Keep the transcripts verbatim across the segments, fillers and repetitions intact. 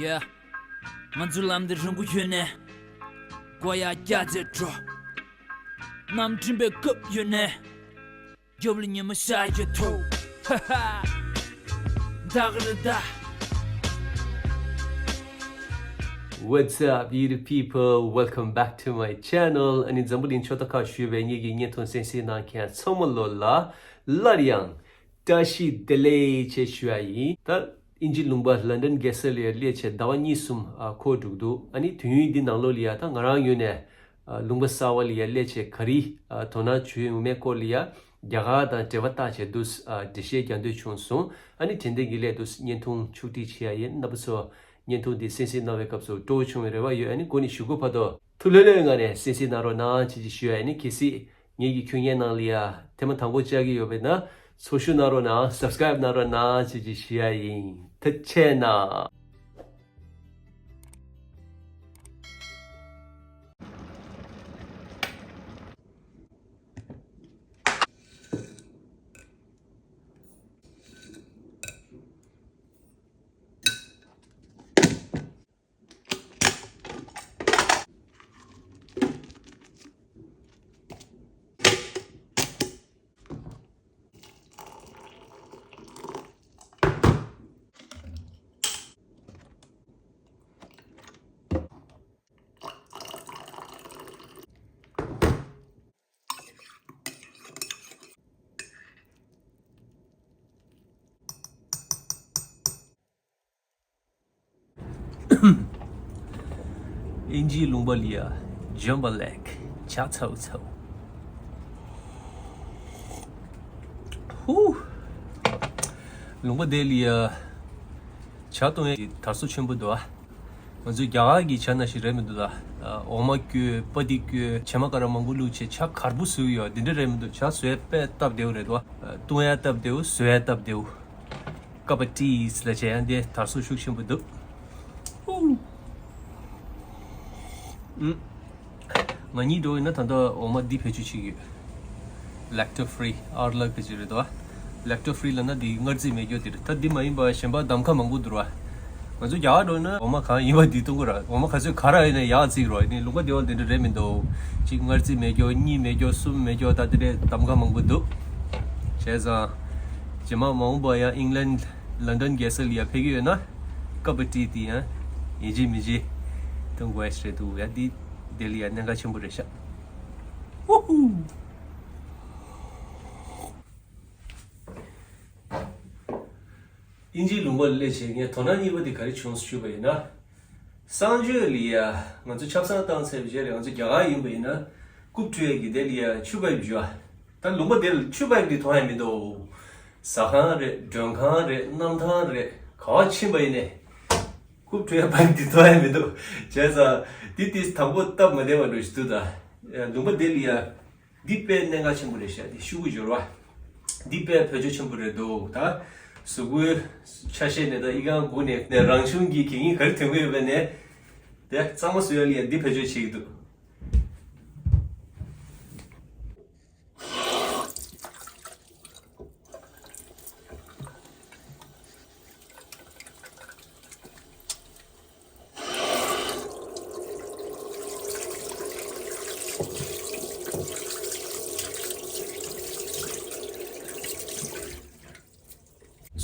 Yeah. ང་ཚོ་ལམ་འདི་རིང་པོ་ཡོད་ནས། མགོ་ཡར་བཀྱག་བྱས་འགྲོ། གནམ་གྲིམ་པའི་སྐབས་ཡོད་ནས། རྒྱབ་ལ་ཉི་མ་ཤར་གྱི་ཐོག་ཧ་ཧ། ད་ག་རེ་ད། What's up, beautiful people? Welcome back to my channel. ཨ་ནི་འཛམ་བུ་གླིང་ཕྱོགས་མཐའ་ཁག་བཞུགས་པའི་ངེད་ཀྱི་བརྙན་ཐུང་གསན་གཟིགས་གནང་མཁན་ཚང་མ་ལོ་ལ་སླར་ཡང་བཀྲ་ཤིས་བདེ་ལེགས་ཞེས་ཞུ་ཡ་ཡིན། ད་དབྱིན་ཇི་ལུང་པ་ལན་ཌན་རྒྱལ་ས་ལ་ཡ་སླེབས་བྱས་ཟླ་བ་གཉིས་གསུམ་ཨ་འཁོར་འགྲོ་གི་འདུག་ཨ་ནི་དུས་ཡུན་འདི་ནང་ལོགས་ལ་ཡ་ད་ང་རང་ཡོད་ནས་ཨ་ལུང་པ་གསར་བ་ལ་ཡ་སླེབས་བྱས་ག་རེ་ཨ་དོ་སྣང་བྱུང་ཡོད་མེད་སྐོར་ལ་ཡ་རྒྱ་གར་དང་འབྲེལ་བ་བཏགས་བྱས་འདུག་ཨ་འགྲེལ་བཤད་རྒྱག་འདོད་བྱུང་སོང་། ཨ་ནི་དྲན་རྟེན་གྱི་སླད་དུ་བརྙན་ཐུང་ཕྱོགས་སྒྲིག་བྱེད་ཡ་ཡིན། རྣམ་པ་ཚོ་བརྙན་ཐུང་འདི་གསན་གཟིགས་གནང་བའི་སྐབས་སུ་སྤྲོ་བོ་བྱུང་བའི་རེ་བ་ཡོད། ཨ་ནི་འགོ་ནས་གཞུག་གུ་བར་དུ་ཐུགས་ལྷོད་ལྷོད་ངང་ནས་གསན་གཟིགས་གནང་རོགས་གནང་བྱེད་ཅེས་ཞུ་ཡ་ཡིན། གལ་སྲིད་ངེད་ཀྱི་ཁྱོད་ངའི་ནང་ལ་ཡ་ཐེངས་མ་དང་པོ་བཅར་གྱི་ཡོད་པས་ན་ཚོར་ཤུགས་གནང་རོགས་གནང་། སབ་སི་ཀ་རེབ་གནང་རོགས་གནང་བྱེད་ཅེས་ཞུ་ཡ་ཡིན། ཐུགས་རྗེ་གནང་། དབྱིན་ཇིའི་ལུང་པ་ལ་ཡ་ཇམ་བོ་ལེག་ཇ་ཚ་བོ་ཚ་བོ། ཧུ། ལུང་པ་དེ་ལ་ཡ་ཇ་བཏུང་ཡ་དར་སོ་ཆེན་པོ་འདུག་ཨ། ང་ཚོའི་རྒྱ་གར་གྱི་ཇ་ནང་བཞིན་རེད་མི་འདུག་ད། འོ་མ་བསྐོལ། པ་ཏི་བསྐོལ། བྱེ་མ་ཀ་ར་མང་པོ་བླུགས་བྱས་ཇ་གར་པོ་བཟོས་ཡོད། འདི་འདྲ་རེད་མི་འདུག་ཇ་བཟོ་ཡ་དཔེ་སྟབས་བདེ་བོ་རེད་འདུག་ཨ། བཏུང་ཡ་སྟབས་བདེ་བོ། བཟོ་ཡ་སྟབས་བདེ་བོ། ཀ་པ་ཏི་ལ་བྱས་ཡ་འདི་དར་སོ་ཤུགས་ཆེན་པོ་འདུག་ཨུམ། ང་གཉིས་འགྲོ་ཡིན་ན་ད་ལྟ་འོ་མ་འདི་བེད་སྤྱོད་བྱེད་ཀྱི་ཡོད། ལེག་ཊོ་ཕི་རི་ཨར་ལག་ཅིག་རེད་དོ། ལེག་ཊོ་ཕི་རི་ལབ་ན་འདི་མངར་རྫས་མེད་རྒྱུ་དེ་རེད། ད་འདི་མ་ཡིན་པ་གཞན་པ་གདམ་ཁ་མང་པོ་འདུག་ར། ང་ཚོ་རྒྱ་གར་འགྲོ་ན་འོ་མ་གང་ཡིན་པ་འདི་བཏུང་གི་ར། འོ་མ་ག་ཚོད་ག་ར་ཡིན་ན་ཡག་ཅིག་རོ། ཡིན་ནའི་ལུང་པ་འདི་བ་འདི་འདྲ་རེད་མི་འདུག་གཅིག་མངར་རྫས་མེད་རྒྱུ། གཉིས་མེད་རྒྱུ། གསུམ་མེད་རྒྱུ། ད་འདི་འདྲའི་གདམ་ཁ་མང་པོ་འདུག་བྱས་ཙང་རྗེས་མ་མ་འོངས་པ་ཡང་ཨིང་ལན་ལན་ཌན་རྒྱལ་ས་ལ་ཡ་ཕེབས་ཀྱི་ཡོད་ན་ཀ་པ་ཏི་དེ་ཡང་ཡིན་གཅིག་མིན་གཅིག་བཏུང་དགོས་ཡ་ཞིག་རེད་འདུག་ཡ་འདི་དེ་ལ་ཡ་གནད་འགག་ཆེན་པོ་རེད་ཤག་ཧུ་ཧུ། དབྱིན་ཇིའི་ལུང་པ་ལ་སླེབས་བྱས་ངས་དོ་སྣང་གཉིས་པ་དེ་ག་རེ་བྱུང་སོང་ཞུས་པ་ཡིན་ན། གསང་སྤྱོད་ལ་ཡ་ང་ཚོ་ཆབ་གསང་བཏང་ཚར་བའི་རྗེས་ལ་ང་ཚོ་རྒྱ་གར་ཡིན་པ་ཡིན་ན་རྐུབ་འཁྲུ་ཡས་ཀྱི་དེ་ལ་ཡ་ཆུ་པའིབ་འཇུ་བ། ད་ལུང་པ་དེ་ལ་ཆུ་པའིབ་དེ་མཐོང་ཡ་མི་འདུག་ཟ་ཁང་རེད། མགྲོན་ཁང་རེད། གནམ་ཐང་རེད། ག་བ་ཕྱིན་པ་ཡིན་ནའི་རྐུབ་འཁྲུ་ཡ་པའིབ་དེ་མཐོང་ཡ་མི་འདུག་བྱས་ཙང་དེ་དེ་དང་པོ་སྟབས་མ་བདེ་བ་འགྲོ་ཞིག་འདུག་ད་ལུང་པ་དེ་ལ་ཡ། འདི་དཔེ་གནད་འགག་ཆེན་པོ་རེད་ཤག་འདི་ཤོག་གུ་འབྱོར་བ། འདི་དཔེ་བེད་སྤྱོད་ཆེན་པོ་རེད་འདུག་ད་གཟུགས་པོའི་ཆ་ཤས་ནས་ད་ཨི་ཁུང་སྒུར་ནས་ནས་རང་བྱུང་གི་གད་སྙིགས་ག་རེ་ཐོན་གྱི་ཡོད་པ་ནས་དེ་གཙང་མ་བཟོ་ཡ་ལ་ཡ་འདི་བེད་སྤྱོད་བྱེད་ཀྱི་འདུག་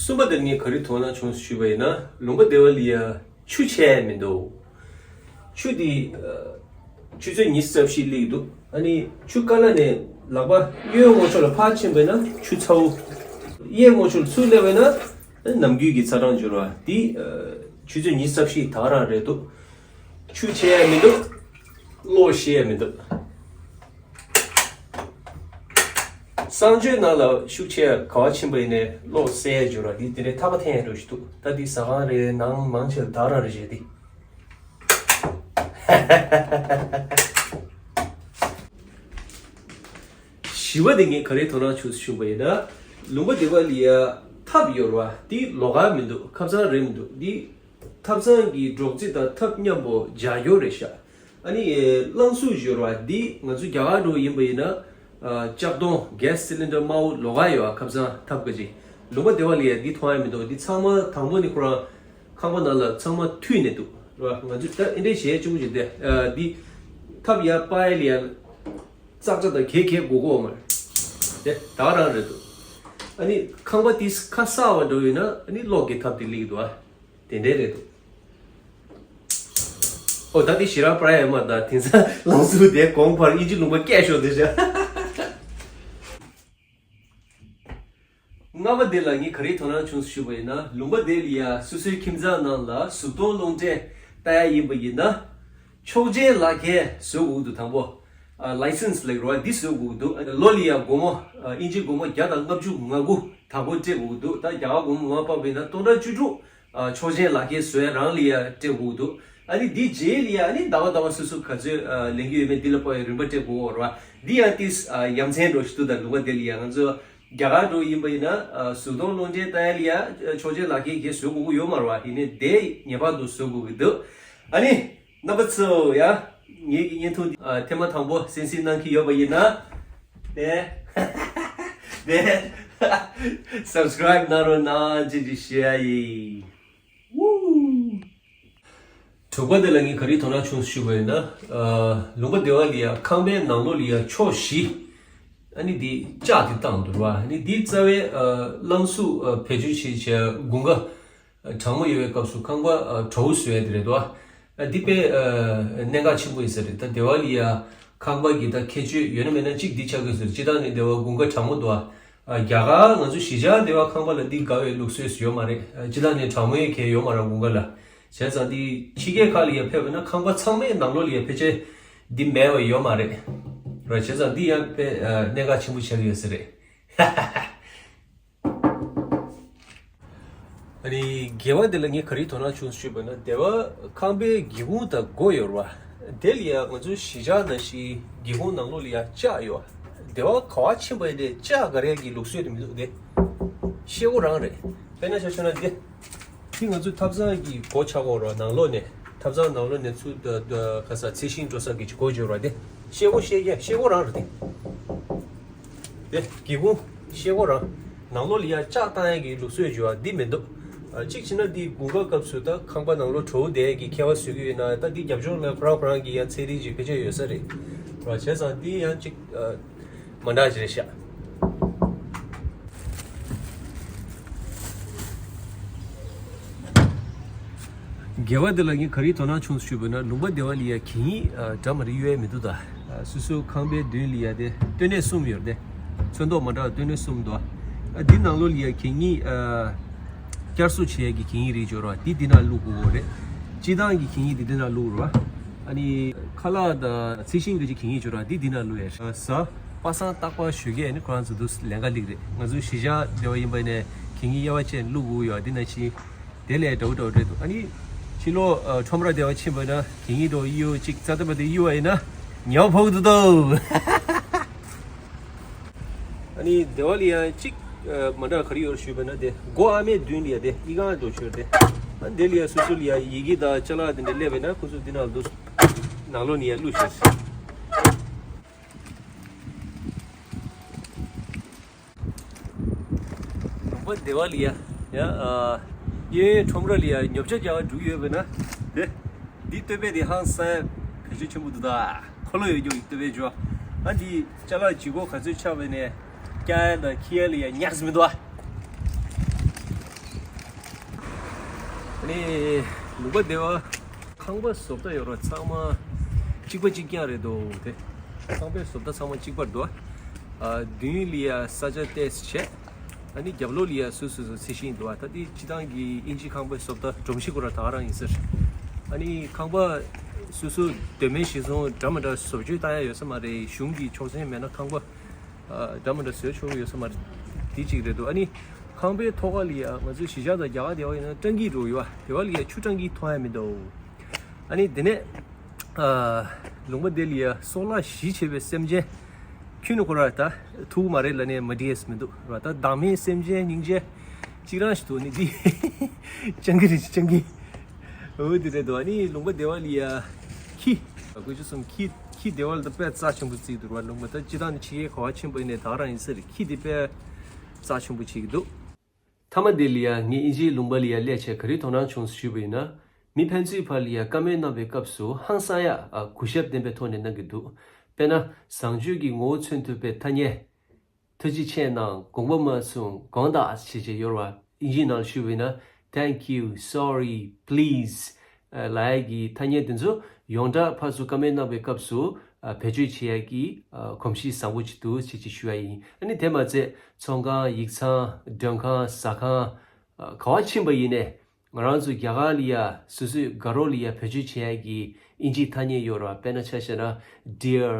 གསུམ་པ་དེར་ངས་ག་རེ་དོ་སྣང་བྱུང་ཞུས་པ་ཡིན་ན། ལུང་པ་སྡེ་བ་ལ་ཡ་ཆུ་ཆད་མི་འདུག་ཆུ་དེ་ཆུ་ཚོད་ཉི་ཤུ་རྩ་བཞི་སླེབས་འདུག་ཨ་ནི་ཆུ་དཀར་ལ་ནས་ལག་པ་གཡོན་ངོས་ཕྱོགས་ལ་ཕར་ཕྱིན་པ་ཡིན་ན་ཆུ་ཚ་བོ། གཡས་ངོས་ཕྱོགས་ལ་ཚུར་སླེབས་པ་ཡིན་ན་ནམ་རྒྱུན་གྱི་ཚ་གྲང་འབྱོར་བ་དེ་ཆུ་ཚོད་ཉི་ཤུ་རྩ་བཞི་ད་ག་རང་རེད་འདུག་ཆུ་ཆད་ཡ་མི་འདུག་གློག་ཤེས་ཡ་མི་འདུག་གསང་སྤྱོད་ནང་ལ་ཤུགས་ཆེ་ག་བ་ཕྱིན་པ་ཡིན་ནའི་གློག་གསལ་འབྱོར་བ་འདི་དེ་འདྲའི་ཐག་པ་འཐེན་ཡ་འགྲོ་ཞིག་འདུག་ད་འདི་ཟ་ཁང་རེད། ནང་མང་ཆེ་བ་ད་རང་རེད་བྱས་ཏེ། བཞི་པ་དེ་ངས་ག་རེ་དོ་སྣང་བྱུང་ཞུས་པ་ཡིན་ན། ལུང་པ་སྡེ་བ་ལ་ཡ་ཐབ་ཡོད་རེད་བ། འདི་ལོགས་ཀ་མི་འདུག་ཁ་སང་རེད་མི་འདུག་འདི་ཐབ་ཚང་གི་འབྲོག་རྩིས་དང་ཐབ་མཉམ་པོ་རྒྱག་རྒྱུ་རེད་ཤག་ཨ་ནི་རླངས་གཟུགས་འབྱོར་བ་འདི་ང་ཚོ་རྒྱ་གར་འགྲོ་ཡིན་པ་ཡིན་ན་ལྕགས་དོང་གེ་སི་སི་ལིན་ཌར་དམར་པོ་ལོགས་ཀ་ཡོད་ཨ། ཁ་སང་ཐབ་ཀ་ཅིག་ལུང་པ་སྡེ་བ་ལ་ཡ་འདི་མཐོང་ཡ་མི་འདུག་འདི་ཚང་མ་དང་པོ་ནས་ཁོ་རང་ ཁང་པ་ནང་ལ་ཚང་མ་མཐུད་ནས་འདུག་རེད་བ། ང་ཚོས་ད་ཨེ་འདྲའི་གཞས་གཅིག་པོ་ཞིག་དེ་འདི་ཐབ་ཡར་སྤར་ཡ་ལ་ཡ་ཙག་ཙག་དང་གད་གད་དགོས་དགོས་མ་རེད། དེ་ད་ག་རང་རེད་འདུག་ཨ་ནི་ཁང་པ་དེ་ཁ་གསར་བ་འགྲོ་ཡོད་ན་ཨ་ནི་གློག་གི་ཐབ་དེ་སླེབས་འདུག་ཨ། དེ་འདྲའི་རེད་འདུག་ཨོ་ད་དེ་ཞེ་དྲག་པར་ཡ་མ་ད་དེང་སང་ལང་ཚོ་དེ་གོང་འཕར་ཨིན་ཇི་ལུང་པ་སྐད་ཤོར་དེ་བཞག་ལྔ་པ་དེ་ལ་ངས་ག་རེ་དོ་སྣང་བྱུང་ཞུས་པ་ཡིན་ན། ལུང་པ་དེ་ལ་ཡ་སོ་སོའི་ཁྱིམ་ཚང་ནང་ལ་གཟུགས་མཐོང་རླུང་འཕྲིན་ལྟ་ཡ་ཡིན་པ་ཡིན་ན། ཆོག་མཆན་ལག་ཁྱེར་བཟོ་དགོས་འདུག་དང་པོ། ལའི་སེན་སི་ལབ་རེད་བ། འདི་བཟོ་དགོས་འདུག་ལོ་ལ་ཡ་སྒོར་མོ་ཨིན་ཇི་སྒོར་མོ་བརྒྱ་དང་ལྔ་བཅུ་ང་དགུ་དང་པོ་སྤྲད་དགོས་འདུག་ད་རྒྱ་གར་སྒོར་མོ་ང་ཕབ་པ་ཡིན་ན་སྟོང་ཕྲག་བཅུ་དྲུག་ཨ། ཆོག་མཆན་ལག་ཁྱེར་བཟོ་ཡ་རང་ལ་ཡ་སྤྲད་དགོས་འདུག་ཨ་ནི་འདི་རྗེས་ལ་ཡ་ཨ་ནི་ཟླ་བ་ཟླ་བ་སོ་སོ་ག་ཚོད་ཨ། ལེན་གྱི་ཡོད་མེད་འདི་ལ་དཔག་ཡ་རིན་པ་སྤྲད་དགོས་རེད་བ། འདི་ཡང་ཏིས་ཨ། ཡ་མཚན་འགྲོ་ཞིག་འདུག་ད་ལུང་པ་དེ་ལ་ཡ་ང་ཚོ་རྒྱ་གར་འགྲོ་ཡིན་པ་ཡིན་ན་ཨ། གཟུགས་མཐོང་རླུང་འཕྲིན་ལྟ་ཡ་ལ་ཡ་ཆོག་མཆན་ལག་ཁྱེར་གྱིས་བཟོ་དགོས་ཀྱི་ཡོད་མ་རེད་བ། ཡིན་ནའི་དེ་ངེས་པར་དུ་བཟོ་དགོས་ཀྱི་འདུག་ཨ་ནི། རྣམ་པ་ཚོ་ཡ། ངེད་ཀྱི་བརྙན་ཐུང་འདི་ཨ། ཐེངས་མ་དང་པོ་གསན་གཟིགས་གནང་གི་ཡོད་པ་ཡིན་ན། དེ་དེ་སབ་སི་ཀ་རེབ་གནང་རོགས་གནང་ཅེས་ཅིག་ཞུ་ཡ་ཡིན། ཝུའུ། དྲུག་པ་དེ་ལ་ངས་ག་རེ་དོ་སྣང་བྱུང་ཞུས་པ་ཡིན་ན། ཨ། ལུང་པ་སྡེ་བ་ལ་ཡ་ཁང་པའི་ནང་ལོགས་ལ་ཡ་ཕྱོགས་བཞི། ཨ་ནི་འདི་ལྕགས་དེ་བཏང་འདུག་ར་བ། ཨ་ནི་འདི་རྩ་བའི་ཨ། རླངས་གཟུགས་ཨ། བེད་སྤྱོད་བྱེད་བྱེད་དགུན་ཁ། གྲང་མོ་ཡོད་པའི་སྐབས་སུ་ཁང་པ་ཨ། དྲོ་བོ་བཟོ་ཡ་དེ་རེད་དོ། ཨ། འདི་དཔེ་ཨ། གནད་འགག་ཆེན་པོ་ཡིན་ས་རེད། ད་སྡེ་བ་ལ་ཡ་ཁང་པ་གི་ད་ཁྱད་ཆོས་ཡོད་ན་མེད་ན་གཅིག་འདི་ཆགས་ཀྱི་ཟེར། སྤྱིར་བཏང་ནས་སྡེ་བ་དགུན་ཁ་གྲང་མོ་འདུག་ཨ། ཨ། རྒྱ་གར་ང་ཚོ་གཞིས་ཆགས་སྡེ་བ་ཁང་པ་ལ་འདི་དགའ་བའི་ལུགས་སྲོལ་ཡོད་མ་རེད། ཨ། སྤྱིར་བཏང་ནས་གྲང་མོ་ཡི་གལ་ཡོད་མ་རེད་དགུན་ཁ་ལ། བྱས་ཙང་འདི་ཕྱི་རྒྱལ་ཁག་ལ་ཡ་ཕེབས་པ་ན་ཁང་པ་ཚང་མའི་ནང་ལོགས་ལ་ཡ་ཕལ་ཆེར་འདི་མེད་པ་ཡོད་མ་རེད། ར། བྱས་ཙང་འདི་ཡང་དཔེ་ཨ། གནད་འགག་ཆེན་པོ་ཆགས་ཀྱི་ཡོད་ས་རེད། ཨ་ནི་བརྒྱད་པ་དེ་ལ་ངས་ག་རེ་དོ་སྣང་བྱུང་ཞུས་པ་ན། སྡེ་བ་ཁང་པའི་སྒེའུ་ཁུང་དང་སྒོ་ཡོད་རེད་བ། དེ་ལ་ཡ་ང་ཚོའི་གཞིས་ཆགས་ནང་བཞིན་སྒེའུ་ཁུང་ནང་ལོགས་ལ་ཡ་ལྕགས་ཡོད་བ། སྡེ་བ་ག་བ་ཕྱིན་པ་ཡིན་ནའི་ལྕགས་དགའ་རེས་ཀྱི་ལུགས་སྲོལ་དེ་མི་འདུག་སྟེ། ཤེལ་སྒོ་རང་རེད། དཔེར་ན་ཆ་བཞག་ན་འདི། འདི་ང་ཚོའི་ཐབ་ཚང་གི་སྒོ་ཆགས་ཀྱི་ཡོད་རེད་བ། ནང་ལོགས་ནས་ཐབ་ཚང་ནང་ལོགས་ནས་ཚུར་ད་ད་ག་ས་ཚད་ཤིང་འགྲོ་ས་གི་སྒོ་ཡོད་རེད་བ། དེ་ཤེལ་སྒོ་ཤེལ་རྒྱ་ཤེལ་སྒོ་རང་རེད་དེ། དེ་སྒེའུ་ཁུང་ཤེལ་སྒོ་རང་། ནང་ལོགས་ལ་ཡ་ལྕགས་བཏང་ཡ་གི་ལུགས་སྲོལ་བྱུང་བ་འདི་མི་འདུག་ཨ། གཅིག་བྱས་ན་འདི་དགུན་ཁ་སྐབས་སུ་ད་ཁང་པ་ནང་ལོགས་དྲོ་བོ་བསྡད་ཡ་གི་ཁྱད་པར་བཟོ་གི་ཡོད་ན། ད་འདི་རྒྱབ་ལྗོངས་ལ་ཁོ་རང་ཁོ་རང་གི་ཡ་ཚན་རིག་ཅིག་ཕལ་ཆེར་ཡོད་ས་རེད། ར། བྱས་ཙང་འདི་ཡང་གཅིག་ཨ། མ་འདྲ་ཅིག་རེད་ཤག་བརྒྱད་པ་དེ་ལ་ངས་ག་རེ་དོ་སྣང་བྱུང་ཞུས་པ་ན། ལུང་པ་སྡེ་བ་ལ་ཡ་གད་སྙིགས་ཨ། འདྲ་མི་འདྲ་གཡུག་ཡ་མི་འདུག་ད། ཨ། སོ་སོའི་ཁང་པའི་མདུན་ལ་ཡ་དེ་ལྟོས་ནས་གསུམ་ཡོད་རེད་དེ། ཚོན་མདོག་མ་འདྲ་ལྟོས་ནས་གསུམ་འདུག་ཨ། འདི་ནང་ལོགས་ལ་ཡ་གད་སྙིགས་ཨ། བསྐྱར་གསོ་བྱེད་ཡ་གི་གད་སྙིགས་རིགས་ཡོད་རེད་བ། འདི་འདི་ནང་བླུག་དགོས་རེད། སྤྱིར་བཏང་གི་གད་སྙིགས་འདི་འདི་ནང་བླུག་རེད་བ། ཨ་ནི་ཁ་ལག་དང་ཚད་ཤིང་གི་གད་སྙིགས་ཡོད་རེད་བ། འདི་འདི་ནང་བླུག་ཡ་རེད། ཟ། པ་སངས་རྟག་པར་ཞུ་གི། ཨ་ནི་ཁོ་རང་ཚོ་འདུག་ལས་ཀ་སླེབས་རེད། ང་ཚོ་གཞིས་ཆགས་སྡེ་བ་ཡིན་པ་ནས་གད་སྙིགས་དབྱེ་བ་ཕྱེ་བླུག་དགོས་ཡོད། འདི་ནང་བཞིན་དེ་ལས་འདྲ་བོ་འདྲ་བོ་རེད་འདུག་ཨ་ནི་ཕྱི་ལོགས་ཨ། ཁྲོམ་ར་སྡེ་བ་ཕྱིན་པ་ན་གད་སྙིགས་འདྲ་བོ་གཡུག་གཅིག་རྩ་དེ་མ་དེ་གཡུག་པ་ཡིན་ན་ཉེ་བ་ཕོག་འདུག་ཏོ། ཨ་ནི་སྡེ་བ་ལ་ཡང་གཅིག་ཨ། མ་འདྲ་ག་རེ་ཡོད་ཞུས་པ་ན། དེ་སྒོ་ཨ་མའི་མདུན་ལ་ཡ་དེ་ཨི་ཁང་འགྲོ་ཆོག་དེ། ཨ། དེ་ལ་ཡ་སོ་སོ་ལ་ཡ་ཡི་གེ་དང་ཅ་ལག་དེ་འདྲ་སླེབས་པ་ན་ཁོ་ཚོ་འདི་ནང་ལ་འདུག་ནང་ལོགས་ནས་ཡར་བླུགས་ཤོག་ལུང་པ་སྡེ་བ་ལ་ཡ། ཡ། ཨ། གཡས་གཡོན་ཁྲོམ་ར་ལ་ཡ་ཉོ་ཆ་རྒྱག་པར་འགྲོ་གི་ཡོད་པ་ན། དེ། འདི་སྟོད་སྨད་དེ་ཧང་སང་བེད་སྤྱོད་ཆེན་པོ་འདུག་ད། འཁོར་ལོ་ཡོད་རྒྱུ་སྟོད་སྨད་འགྲོ། ཨ། འདི་ཅ་ལག་ལྗིད་ཁོག་ག་ཚོད་ཆགས་པ་ཡིན་ནའི་བཀྱག་ཡ་དང་འཁྱེར་ཡ་ལ་ཡ་ཉག་ཟིག་མི་འདུག་ཨ། ཨ་ནི་ལུང་པ་སྡེ་བ། ཁང་པ་བཟོ་ལྟ་ཡོད་ར་ཚང་མ་གཅིག་པ་གཅིག་རྐྱང་རེད་འདུག་དེ། ཁང་པའི་བཟོ་ལྟ་ཚང་མ་གཅིག་པ་རེད་འདུག་ཨ། མདུན་ལ་ཡ་ས་ཆ་ཏོག་ཙམ་བྱས། ཨ་ནི་རྒྱབ་ལོགས་ལ་ཡ་སོ་སོ་སོ་ཚད་ཤིང་འདུག་ཨ། ད་འདི་སྤྱིར་བཏང་གི་དབྱིན་ཇི་ཁང་པའི་བཟོ་ལྟ་སྒྲོམ་གཞི་ཁོ་ར་ད་ག་རང་ཡིན་ཟེར། ཨ་ནི་ཁང་པ་སོ་སོ་གདོད་མའི་གཞི་བཟུང་འདྲ་མི་འདྲ་བཟོ་བཅོས་བཏང་ཡ་ཡོད་ས་མ་རེད། གཞུང་གི་ཆོག་མཆན་མེད་ན་ཁང་པ་ཨ། འདྲ་མི་འདྲ་བཟོ་ཆོག་གི་ཡོད་ས་མ་རེད། འདི་གཅིག་རེད་འདུག་ཨ་ནི་ཁང་པའི་ཐོག་ཁ་ལ་ཡ་ང་ཚོའི་གཞིས་ཆགས་དང་རྒྱ་གར་སྡེ་བ་ཡིན་ན་སྤྲང་ཀི་འགྲོ་ཡོད་ཨ། སྡེ་བ་ལ་ཡ་ཆུ་སྤྲང་ཀི་མཐོང་ཡ་མི་འདུག་ཨ་ནི་དེ་ནས་ཨ། ལུང་པ་དེ་ལ་ཡ་སྲོག་ལ་གཞི་བྱས་པའི་སེམས་ཅན། ཁྱོད་ནི་ཁོ་ར་ད་ཐུག་མ་རེད་ལབ་ནས་མ་འགྲིག་ཡས་མི་འདུག་ར། ད་བདག་མེད་སེམས་ཅན་སྙིང་རྗེ་གཅིག་རང་ཞིག་འདུག་ནི་འདི་སྤྱང་ཀི་རེད། སྤྱང་ཀི། འོ་དེ་རེད་འདུག་ཨ་ནི་ལུང་པ་སྡེ་བ་ལ་ཡ་ཁྱི། དགུ་བཅུ་གསུམ་ཁྱི། ཁྱི་སྡེ་བ་ལ་ད་དཔེ་རྩ་ཆེན་པོ་བརྩིས་འདུག་ར། ལུང་པ་ད་སྤྱིར་བཏང་ནི་ཕྱི་རྒྱལ་ག་བ་ཕྱིན་པ་ཡིན་ནའི་ད་ག་རང་ཡིན་ས་རེད། ཁྱི་དེ་དཔེ་རྩ་ཆེན་པོ་བྱེད་ཀྱི་འདུག་མཐའ་མ་དེ་ལ་ཡ་ངས་ཨིན་ཇིའི་ལུང་པ་ལ་ཡ་སླེབས་བྱས་ག་རེ་དོ་སྣང་བྱུང་ཞུས་པ་ཡིན་ན། མི་ཕན་ཚུན་བར་ལ་ཡ་བཀའ་མོལ་གནང་བའི་སྐབས་སུ་ཧང་སང་ཡ་ཨ་གུས་ཞབས་ལྡན་པའི་ཐོག་ནས་གནང་གི་འདུག་དཔེར་ན་བཟང་སྤྱོད་ཀྱི་ངོ་བོ་མཚོན་ཐུབ་པའི་ཐ་སྙད། ཐུགས་རྗེ་ཆེ་གནང་། དགོངས་པ་མ་ཚོམ། དགོངས་དག་ཞེས་བྱས་ཡོད་རེད་བ། ཨིན་ཇིའི་ནང་ཞུས་པ་ཡིན་ན། Thank you, sorry, please ལབ་ཡ་གི་ཐ་སྙད་དེ་ཚོ་ཡོངས་གྲགས་ཕར་ཚུར་བཀའ་མོལ་གནང་བའི་སྐབས་སུ་ཨ་བེད་སྤྱོད་བྱེད་ཡ་གི་ཨ་གོམས་གཤིས་བཟང་པོ་ཅིག་འདུག་ཅེས་ཅིག་ཞུ་ཡ་ཡིན། ཨ་ནི་དེ་མ་ཚད་ཚོང་ཁང་། ཡིག་ཚང་། མགྲོན་ཁང་། ཟ་ཁང་། ཨ་ག་བ་ཕྱིན་པ་ཡིན་ནའི་ང་རང་ཚོ་རྒྱ་གར་ལ་ཡ་སོ་སོའི་དགའ་རོགས་ལ་ཡ་བེད་སྤྱོད་བྱེད་ཡ་གི་ཨིན་ཇིའི་ཐ་སྙད་ཡོད་རེད་བ། དཔེར་ན་ཆ་བཞག་ན། Dear,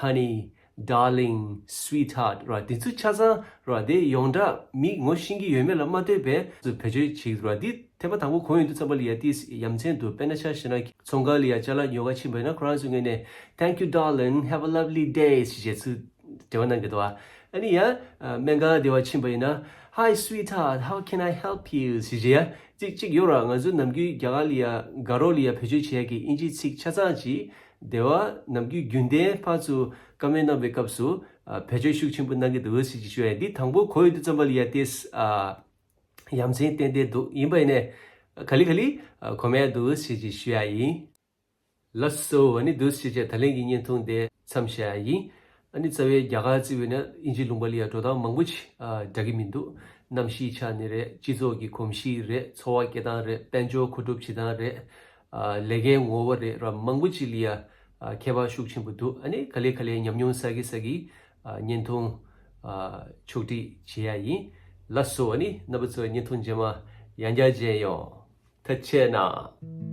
honey, darling, sweetheart ར། དེ་ཚོ་ཆ་ཚང་ར། དེ་ཡོངས་གྲགས་མི་ངོ་ཤེས་ཀྱི་ཡོད་མེད་ལ་མ་ལྟོས་པའི་བེད་སྤྱོད་བྱེད་ར། འདི་ཐེངས་མ་དང་པོ་གོ་ཡོང་དུས་ཙམ་པ་ལ་ཡ་ཏིས་ཡ་མཚན་འདུག་དཔེར་ན་ཆ་བཞག་ན་ཚོང་ཁང་ལ་ཡ་ཅ་ལག་ཉོ་ག་ཕྱིན་པ་ཡིན་ན་ཁོ་རང་ཚོའི་ངོས་ནས། Thank you, darling, have a lovely day ཞེས་བྱས་ཚུལ་འབྲེལ་བ་གནང་གི་འདུག་ཨ་ནི་ཡ་སྨན་ཁང་དེ་བ་ཕྱིན་པ་ཡིན་ན། Hi, sweetheart, how can I help you ཞེས་བྱས་ཡ་གཅིག་གཅིག་ཡོད་ར། ང་ཚོ་ནམ་རྒྱུན་རྒྱ་གར་ལ་ཡ་དགའ་རོགས་ལ་ཡ་བེད་སྤྱོད་བྱེད་ཡ་གི་ཨིན་ཇིའི་ཚིག་ཆ་ཚང་ཅིག་དེ་བ་ནམ་རྒྱུན་རྒྱུན་ལྡན་ཕར་ཚུར་བཀའ་མོལ་གནང་བའི་སྐབས་སུ་ཨ་བེད་སྤྱོད་ཤུགས་ཆེན་པོ་གནང་གི་འདུག་ཟེར་གྱི་ཞུ་ཡ་ཡིན། འདི་དང་པོ་གོ་ཡོང་དུས་ཙམ་པ་ལ་ཡ་ཏེས་ཨ་ཡ་མཚན་ཏན་ཏན་འདུག་ཡིན་པ་ཡིན་ནའི་ག་ལེ་ག་ལེ་ཨ་གོ་མེད་འདུག་ཟེར་གྱི་ཞུ་ཡ་ཡིན། ལགས་སོ། ཨ་ནི་འདུག་ཟེར་བྱས་ད་ལན་གྱི་བརྙན་ཐུང་དེ་མཚམས་བཞག་ཡ་ཡིན། ཨ་ནི་རྩ་བའི་རྒྱ་གར་བརྩིས་པ་ཡིན་ན་ཨིན་ཇིའི་ལུང་པ་ལ་ཡ་འགྲོ་སྟངས་མང་པོ་ཅིག་ཨ་འདྲ་གི་མི་འདུག་གནམ་གཤིས་ཆ་ནས་རེད། སྤྱི་ཚོགས་ཀྱི་གོམས་གཤིས་རེད། འཚོ་བ་སྐྱེལ་སྟངས་རེད། དཔལ་འབྱོར་མཁོ་སྒྲུབ་བྱེད་སྟངས་རེད། ཨ་ལས་ཀའི་ངོ་བོ་རེད་ར། མང་པོ་ཅིག་ལ་ཡ་ཨ་ཁྱད་པར་ཤུགས་ཆེན་པོ་འདུག་ཨ་ནི་ག་ལེ་ག་ལེ་ཉམས་མྱོང་བསགས་ཀྱི་བསགས་ཀྱི་ཨ་བརྙན་ཐུང་ཨ་ཕྱོགས་སྒྲིག་བྱེད་ཡ་ཡིན། ལགས་སོ། ཨ་ནི་རྣམ་པ་ཚོ་བརྙན་ཐུང་རྗེས་མ་ཡང་བསྐྱར་མཇལ་ཡོང་། ཐུགས་རྗེ་གནང་།